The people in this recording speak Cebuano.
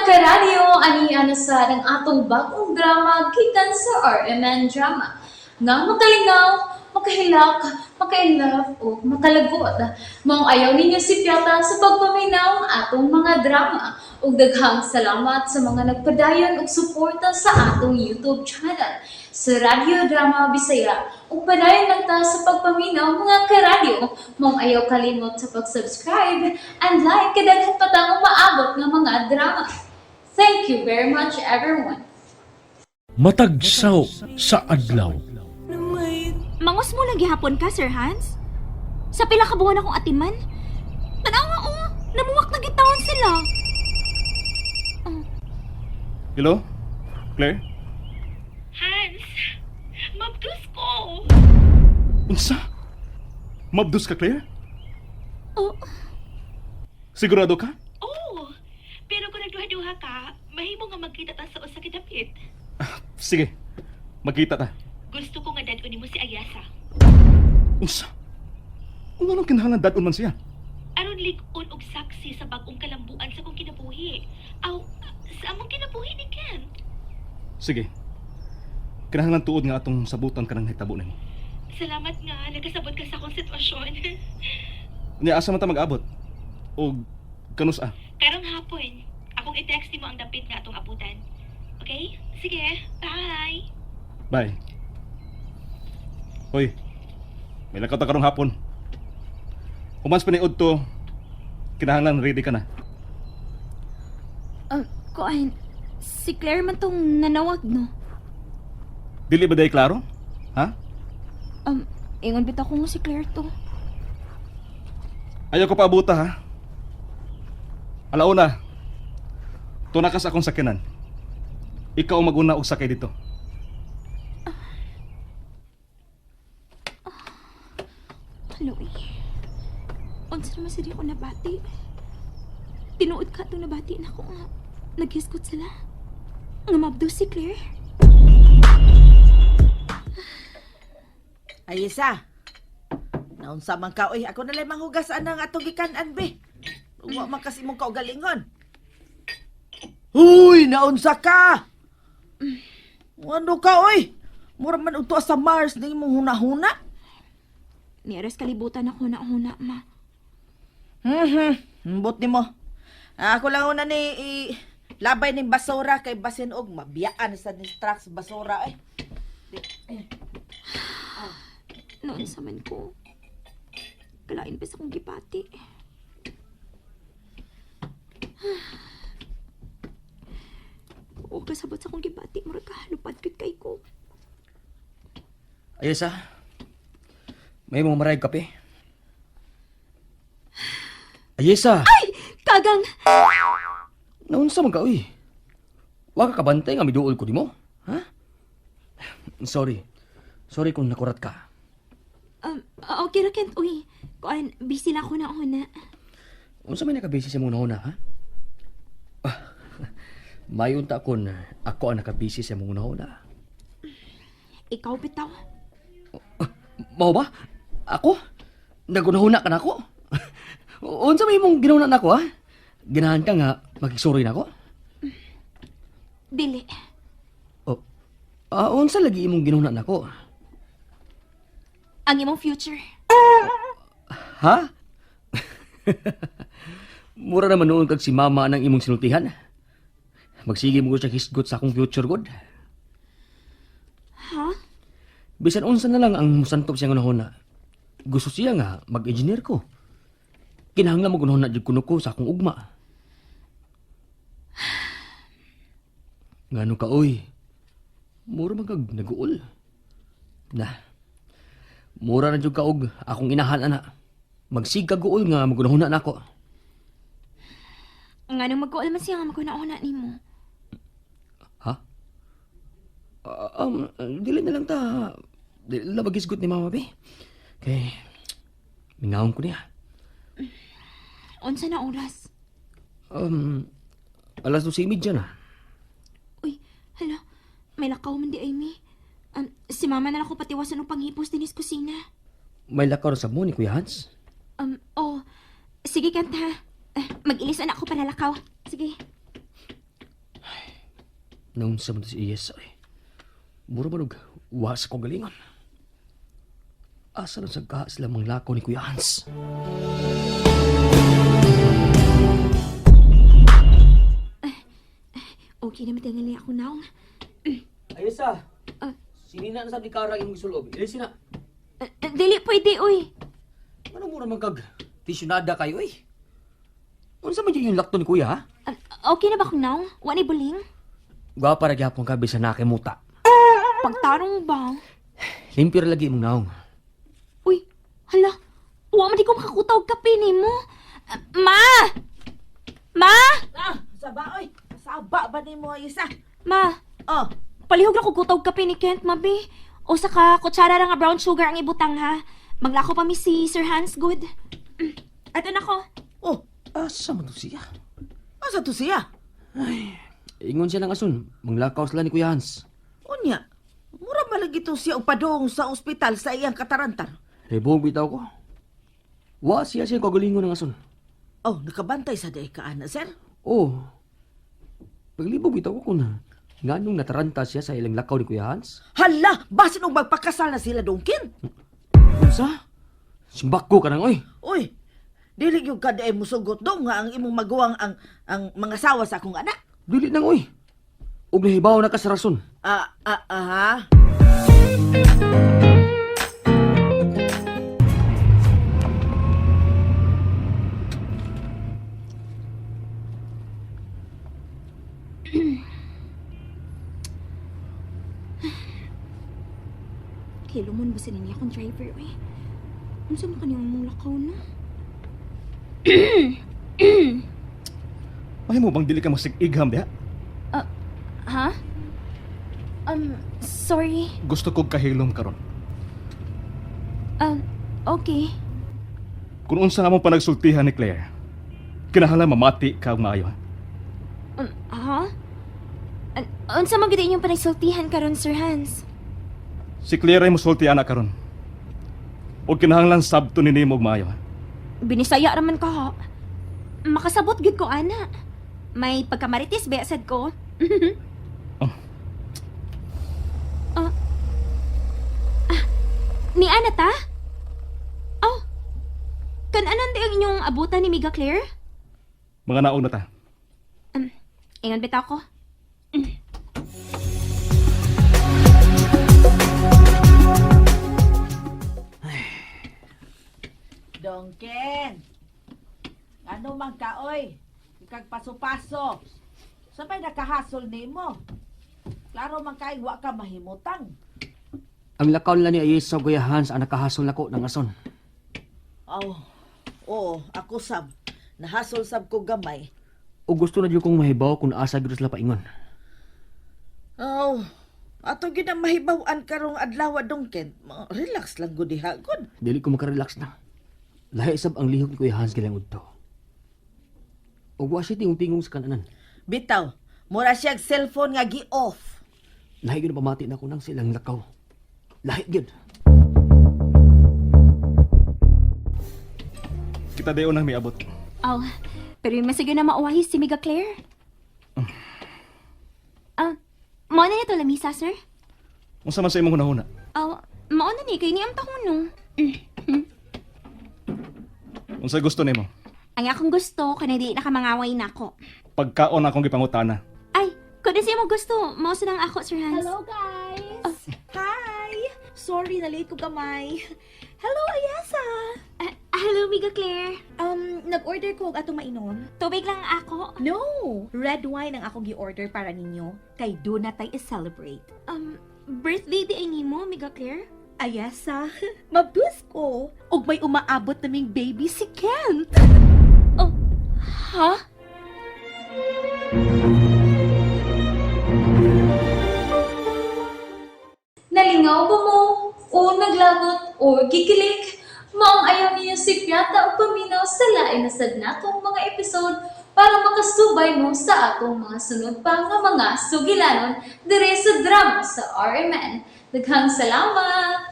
Karadyo, ani na sa ang atong bagong drama gikan sa RMN Drama. Nga makalingaw, makahilak, maka-inlove o makalagot. Maong ayaw ninyo sipyata sa pagpaminaw ang atong mga drama. Ug daghang salamat sa mga nagpadayon og suporta sa atong YouTube channel sa Radyo Drama Bisaya. Ug padayon lang ta sa pagpaminaw, mga karadyo. Maong ayaw kalimot sa pag-subscribe and like kay daghan pa tang umaabot nga mga drama. Thank you very much, everyone. Matag saw sa adlaw. Mangos mo lang gihapon ka, Sir Hans? Sa pila ka buwan akong atiman? Tanaw nga oh, namuwak na gitawon sila. Hello? Claire? Hans, mabdus ko. Unsa? Mabdus ka, Claire? Oh, Sigurado ka? Oo. Pero kung nagduha-duha ka, mahimo nga magkita ta sa usa ka dapit. Sige. Magkita ta. Gusto ko nga dad-on nimo si Ayasa. Unsa? Kung anong kinahanglan dad-on man siya? Aron lig-on og saksi sa bag-ong kalambuan sa kong kinabuhi. Aw, sa among kinabuhi ni Ken. Sige. Kinahanglan tuod nga atong sabutan ka ng hitabo nimo. Salamat nga nakasabot ka sa akong sitwasyon. Unya asa man ta mag-abot? O kanus ah? Karong hapon, akong i-text nimo ang dapit nga atong abutan. Okay? Sige, bye. Bye. Hoy. May lakaw ta karong hapon. Humans pa ni Udto, kinahanglan ready ka na. Kuan, si Claire man tong nanawag, no? Dili ba day klaro? Ha? Ingon bitaw ko nga si Claire to. Ayaw ko paabuta ha. Alauna. Tuna ka sa akong sakinan. Ikaw ang maguna og sakay dito. Chloe, unsa naman sa di ko nabati? Tinuod ka itong nabati na ko nga. Naghisgot sila. Nga mabdo si Claire. Ay, isa. Naunsa man ka, oy. Ako na lang manghugas anang atong gikan-an, be. Wa man kasi imong kaugalingon. Uy, naunsa ka! Ano ka, oy? Mura man uto sa Mars na imong huna-huna. Niares kalibutan ako na huna, ma. Mbot nimo. Ah, ako lang una ni i, labay ning basura kay basin og mabiyaan sa ni trucks basura eh. Noon sa man ko. Kalain pa sa kong gipati. Oo, kasabot sa kong gibati. Murag kahalupad kut kay ko. Ayos ah. May mga marayag kape. Ayesa! Ay! Kagang! Naunsa man ka, uy. Wa ka kabantay nga miduol ko nimo? Ha? Sorry. Sorry kung nakurat ka. Okay ra Kent, uy. Kuan, busy na ako na una. Unsa may nakabisi sa mong nahuna, ha? Ah, may unta kon ako ang nakabisi sa mong nahuna. Ikaw bitaw. Mao ba? Ako? Nagunahuna ka nako? Unsa may imong ginahuna nako, ha? Ginahan ka nga makisuri nako? Dili. Oh. Ah, unsa lagi imong ginahuna nako? Ang imong future. Ha? Mura naman noon kag si mama ng imong sinultihan. Magsige mo ko siya hisgot sa akong future god. Ha? Bisan unsa na lang ang musantop siya nga. Gusto siya nga mag-engineer ko. Kinahanglan mo gunahon na jud kuno ko sa akong ugma. Ngano ka oy? Mura man kag naguol. Na. Mura na jud ka og akong inahan ana. Magsig ka guol nga magunahon na nako. Nga nung mag-uol man siya nga maguna-una nimo. Ha? Ah, dili na lang ta. Dili na magisgot ni Mama be. Kay mingawon ko niya. Unsa na oras? Alas 12:30 na. Uy, hala. May lakaw man di Amy. Si mama na lang ko patiwasan og panghipos dinis kusina. May lakaw ra sa mo ni Kuya Hans. Oh. Sige, Kent ha. Eh, mag-ilis na ako para lakaw. Sige. Naunsa man to si Iyesa eh. Mura man og wa sa kong galingon. Asa lang sa kaha sila manglakaw ni Kuya Hans? Okay naman tingali ako naong. Ayesa! Ah. Sinina na sa ni Kara imong gisulob. Ilisi na. Dili pwede, uy. Ano mura man kag tisyunada kayo eh? Unsa man yun yung lakto ni Kuya ha? Okay na ba akong naong? Wa ni buling? Gwapa ra gyapon ka bisan na kay muta. Pagtarong ba? Limpyo ra lagi imong naong. Uy, hala. Wa man di ko makakutaw og kape nimo. Ma! Ma! Ah, saba oy. Saba ba nimo isa? Ma, Oh, palihog ra ko kutaw og kape ni Kent, mabi. O saka kutsara ra nga brown sugar ang ibutang ha. Maglako pa mi si Sir Hans Good. Ato na ko. oh, Asa man to siya? asa to siya? Ingon siya ng ason, manglakaw sila ni Kuya Hans. Unya, mura ba lagi to siya upadong sa ospital sa iyang katarantan? Libog bitaw ko. Wa siya siya kagalingon ng ason. Oh, nakabantay sa day ka ana, sir. Oh. Paglibog bitaw ko kung nganong nataranta siya sa ilang lakaw ni Kuya Hans. Hala, basin og magpakasal na sila dongkin. Unsa? Simbako ka nang oy. Uy, dili gyud ka day musugot dong nga ang imong maguwang ang mga sawa sa akong anak. Dili nang oy. Ug nahibaw na ka sa rason. Ah, ah, ah. Kay lumon ba sa ninyo akong driver, uy? Unsa man kaniyang mong lakaw na? Mahimo bang dili ka masig-igham diha? Ha? Sorry. Gusto kog kahilom karon. Okay. Kung unsa nga mong panagsultihan ni Claire, kinahanglan mamati ka og maayo. Ha? Ha? Unsa man gid inyong panagsultihan karon, Sir Hans? Si Claire ay musulti ana karon. Og kinahanglan sabto ni nimo og maayo. Ha? Binisaya raman ka ha. Makasabot gid ko ana. May pagkamaritis ba sad ko? Oh. Ah. Ah, ni ana ta? Oh. Kan-anan di ang inyong abutan ni Miga Claire? Mga naog na ta. Ingon bitaw ko. Dongken. Ano man ka oy? Ikag paso-paso. Sabay nakahasol nimo. Klaro man kay wa ka mahimutang. Ang lakaw nila ni Ayesa ug Kuya Hans ang nakahasol nako ng ason. Oh, oo, ako sab. Nahasol sab ko gamay. Ug gusto na jud kong mahibaw kung asa gyud sila paingon. Oh, ato gyud ang mahibaw-an karong adlaw Dongken. Relax lang gud diha gud. Dili ko makarelax na. Lahi sab ang lihok ni Kuya Hans gilang udto. Ug wa siya tingong-tingong sa kananan. Bitaw, mura siya cellphone nga gi-off. Lahi gyud ang pamati nako nang silang lakaw. Lahi gyud. Kita dayon nang miabot. Oh, pero yung masige na mauwahi si Miga Claire. Ah, mao na nito lamisa, sir? Unsa man sa imong hunahuna? Oh, mao na ni kay ni ang tahon no. Unsa gusto nimo? Ang akong gusto kanay di na ka mangaway nako. Pagkaon akong gipangutana. Ay, kung di siya mo gusto, mao sa nang ako, Sir Hans. Hello, guys! Hi! Sorry, na-late ko gamay. Hello, Ayasa! Hello, Miga Claire. Nag-order ko og atong mainom. Tubig lang ako. No! Red wine ang akong gi-order para ninyo. Kay do na tay i-celebrate. Birthday di ay nimo, Miga Claire? Ayasa, mabdus ko. Og may umaabot naming baby si Kent. Oh, ha? Nalingaw ba mo? O naglagot o gikilig? Maong ayaw niyo si Piata o paminaw sa lain na sad natong mga episode para makasubay mo sa atong mga sunod pa nga mga sugilanon dire sa drama sa RMN. Daghang salamat!